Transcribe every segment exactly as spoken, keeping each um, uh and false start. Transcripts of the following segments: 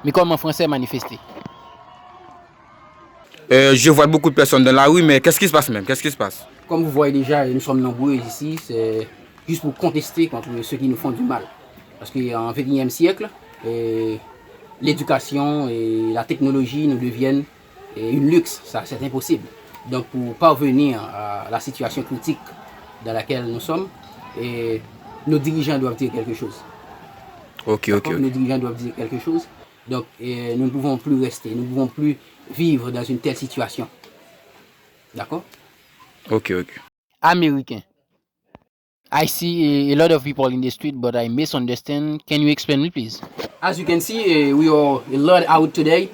Mais comme en français, manifester. Euh, je vois beaucoup de personnes dans la rue, mais qu'est-ce qui se passe même? Qu'est-ce qui se passe? Comme vous voyez déjà, nous sommes nombreux ici. C'est juste pour contester contre ceux qui nous font du mal. Parce qu'en vingt et unième siècle, euh, l'éducation et la technologie nous deviennent euh, une luxe. Ça, c'est impossible. Donc, pour parvenir à la situation critique dans laquelle nous sommes, euh, nos dirigeants doivent dire quelque chose. Ok, ok, ok. Nos dirigeants doivent dire quelque chose. Donc, euh, nous ne pouvons plus rester, nous ne pouvons plus vivre dans une telle situation. D'accord? Ok, ok. Américain. I see a, a lot of people in the street, but I misunderstand. Can you explain me, please? As you can see, uh, we are a lot out today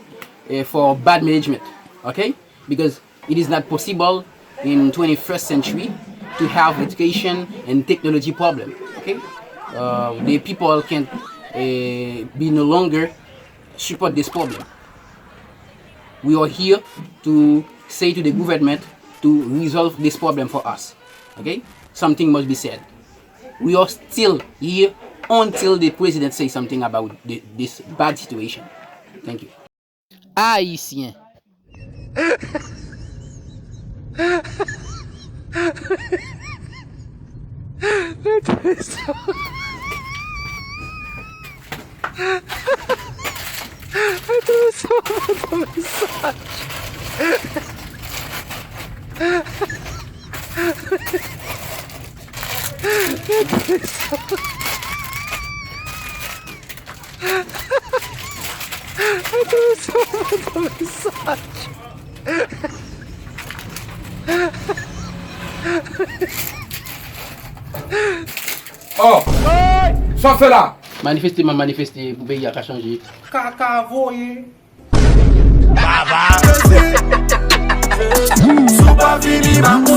uh, for bad management, okay? Because it is not possible in twenty-first century to have education and technology problem, okay? Uh, the people can uh, be no longer support this problem. We are here to say to the government to resolve this problem for us. Okay? Something must be said. We are still here until the president says something about the, this bad situation. Thank you. Ayisyen. Oh! Sa w fè la? Manifeste, m ap manifeste pou peyi a ka chanje. Kaka voye. Baba. Si w pa vini, m ap